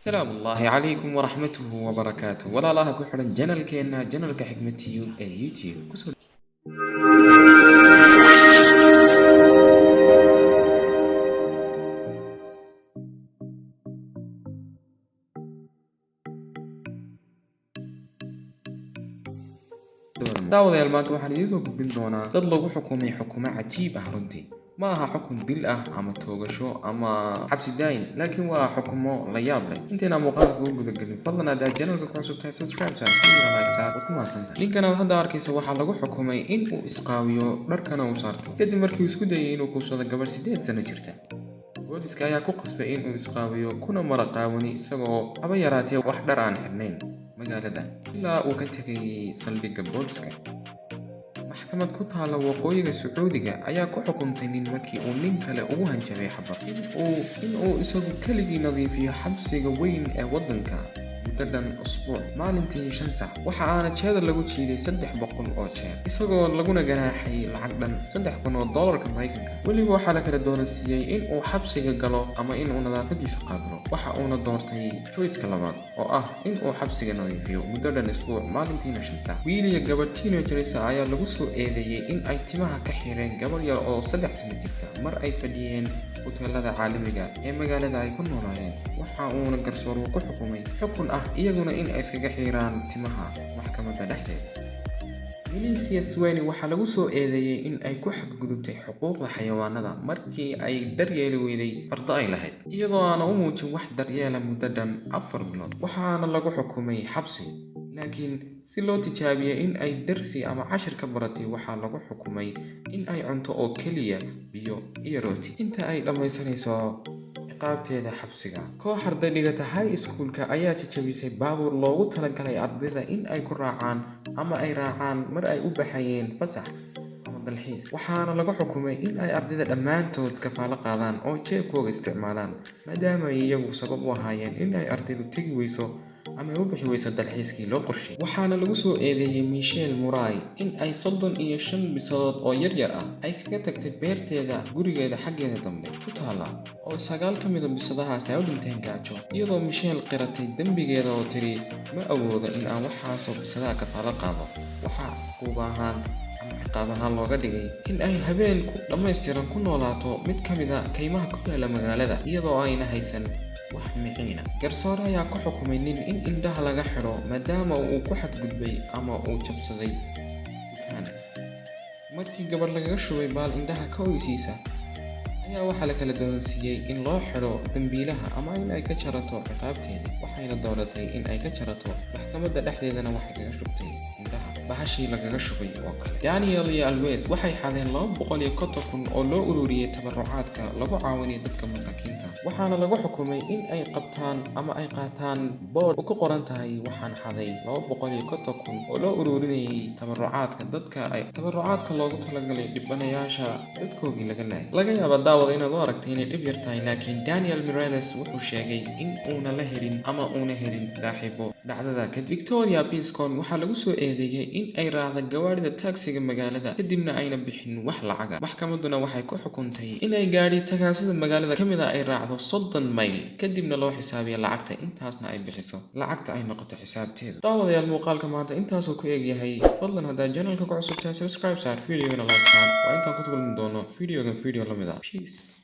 Salaamu ullaahi calaykum waraxmatuhu wabarakaatu. Walaalaha ku xidhan channelkeena, channelka Xikmad Tube ee YouTube kusoo daawadayaal, maanta waxaan idiin soo gudbin doonaa dad lagu xukumay xukumo cajiib ah. Runtii ma aha xukun dil ah ama toogasho ama xabsi daayin, laakiin waa xukumo la yaab leh. Intaynaan muuqaalka ugu gudagelin, fadlan haddaad channelka ku cusub tahay, subscribe saar, video like saar, waad ku mahadsantahay. Ninkan aad hadda arkaysa waxaa lagu xukumay in uu isqaawiyo, dharkana uu saarto, kadib markii uu isku dayay inuu kuusado gabadh 8 sano jirta. Booliska ayaa ku qasbay in uu isqaawiyo kuna mara qaawani, isagoo haba yaraatee wax dhar aan xidhnayn magaalada ilaa uu ka tegay saldhigga booliska. Maxkamad ku taalla waqooyiga Sacuudiga ayaa ku xukuntay nin markii uu nin kale ugu hanjabay xabad in uu isagu keligii nadiifiyo xabsiga weyn ee waddanka muddo dhan usbuuc, maalintii 5 sac. Waxa aana jeedal lagu jiiday 300 oo jeer, isagoo laguna ganaaxay lacag dhan 3000 oo doolarka Maraykanka. Weliba waxaa la kala doonasiiyey in uu xabsiga galo ama in uu nadaafadiisa qaabilo. Waxa uuna doortay choiceka labaad, oo ah in uu xabsiga nadiifiyo muddo dhan isbuuc, maalintiina 5 sac. Wiil iyo gabadh teenagers ayaa lagu soo eedeeyey in ay timaha ka xireen gabadh yar oo 3 sano jirta mar ay fadhiyeen huteelada caalamiga ee magaalada ay ku noolaayeen. Waxa uuna garsooruhu ku xukumay xukun ah iyaguna in ay iskaga xiiraan timaha maxkamadda dhexdeeda. Melissa Sweni waxaa lagu soo eedeeyey in ay ku xadgudubtay xuquuqda xayawaanada markii ay daryeeli weyday fardo ay lahayd, iyadoo aana u muujin wax daryeela muddo dhan 4 bilood. Waxaana lagu xukumay xabsi, laakiin si loo tijaabiyey in ay darsi ama cashir ka baratay, waxaa lagu xukumay in ay cunto oo keliya biyo iyo rooti inta ay dhammaysanayso ciqaabteeda xabsiga. Koox arday dhigata high schoolka ayaa jajabisay baabuur loogu talagalay ardayda in ay ku raacaan ama ay raacaan mar ay u baxayeen fasax ama dalxiis. Waxaana lagu xukumay in ay ardayda dhammaantood kafaalo qaadaan oo jeebkooga isticmaalaan, maadaama ay iyagu sabab u ahaayeen in ay ardaydu tegi weyso ama ay u bixi weyso dalxiiskii loo qorsheeyay. Waxaana lagu soo eedeeyey Michelle Murray in ay 35 bisadood oo yaryar ah ay kaga tagtay beerteeda gurigeeda xaggeeda dambe ku taala, oo sagaal ka mida bisadahaasi ay u dhinteen gaajo, iyadoo Michelle qiratay dembigeeda oo tiri: "Ma awoodo in aan waxaasoo bisadaha kafaalo qaado." Waxaa cuquub ahaan ama ciqaab ahaan looga dhigay in ay habeen ku dhammaystiran ku noolaato mid ka mid a kaymaha ku yaala magaalada, iyadoo ayna haysan wax miciina. Garsoore ayaa ku xukumay nin in indhaha laga xidho, maadaama uu ku xadgudbay ama uu jabsaday dukaan. Markii gabadh lagaga shubay baal indhaha ka oysiisa ayaa waxaa la kala doonsiiyey in loo xidho dambiilaha ama in ay ka jarato ciqaabteedii. Waxayna dooratay in ay ka jarato. Maxkamadda dhexdeedana waxay kaga shubtay indhaha bahashii lagaga shubay oo kale. Daniel iyo Alves waxay xadeen 250,000 oo loo ururiyey tabarucaadka lagu caawinayo dadka masaakiinta. Waxaana lagu xukumay in ay qabtaan ama ay qaataan boodh ku qoran tahay "Waxaan xaday 250,000 oo loo ururinayay tabarucaadka dadka ay tabarucaadka loogu talagalay dhibanayaasha dadkoogii laga laayay." Laga yaaba, daawada, inaad u aragtay inay dhib yar tahay, laakiin Daniel Mireles wuxuu sheegay in uuna la helin ama uuna helin saaxiibo dhacdada kadib. Victoria Piscon waxaa lagu soo eedeeyey in ay raacda gawaarida taagsiga magaalada, kadibna ayna bixin wax lacaga. Maxkamadduna waxay ku xukuntay inay gaadhi tagaasida magaalada ka mid a ay raacdo 30 mayl, kadibna loo xisaabiyo lacagta intaasna ay bixiso, lacagta ay noqoto xisaabteedu. Daawadayaal, muuqaalka maanta intaasuu ku eegyahay. Fadlan haddaad channelka ku cusub tahay, subscribe saar, videogana like saar. Waa intaan ku kulmi doono videogan video lamid ah. Peace.